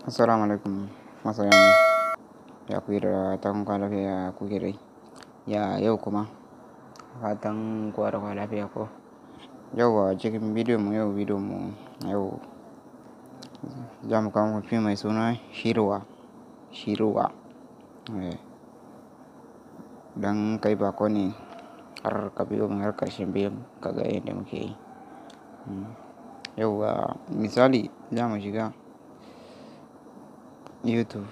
Assalamu alaikum masoyan, ya kuke da fatan kwana lafiya, ya kuke dai. Ya yau kuma fatan kowa da kowa lafiya ko. Yau a cikin bidiyon mu yau, bidiyon mu yau za mu kawo muku fim mai suna Shirwa. Shirwa. Dan kai bako ne har ka biyo mu har ƙarshen bidiyon ka ga yadda muke yi. Yau misali za mu shiga YouTube.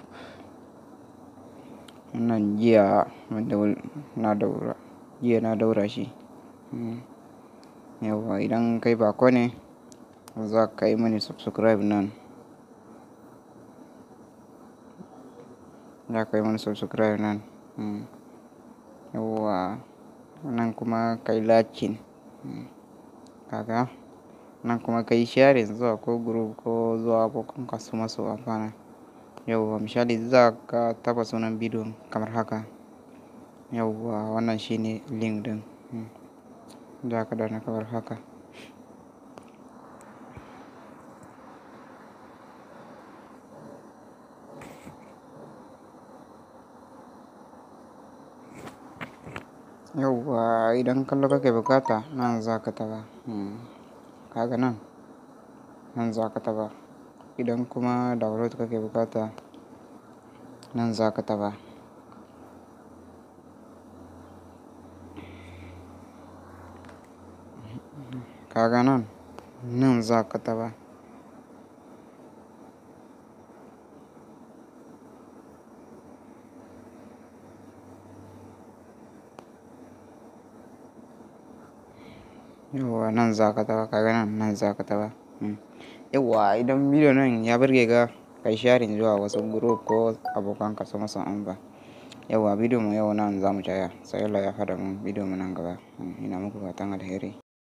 Wannan jiya na daura, jiya na daura shi. Yauwa idan kai bako ne za ka yi mani subscribe nan. Za ka yi mani subscribe nan. Yauwa nan kuma ka yi liking. Kaga nan kuma ka yi sharing zuwa ko group ko zuwa abokan ka su masu amfana. Yauwa misali za ka taɓa sunan bidiyon kamar haka. Yauwa wannan shine link ɗin. Za ka danna kamar haka. Yauwa idan kallo kake bukata nan za ka taɓa. Kaga nan, nan za ka taɓa. Idan kuma download kake bukata nan za ka taɓa. Kaga nan, nan za ka taɓa. Yauwa nan za ka taɓa, kaga nan, nan za ka taɓa. Yauwa idan bidiyon nan ya burge ka, ka yi sharing zuwa wasu group ko abokan ka su masu amfana. Yauwa bidiyon mu yau nan za mu tsaya. Sai Allah ya haɗa mu bidiyon mu nan gaba. Ina muku fatan alheri.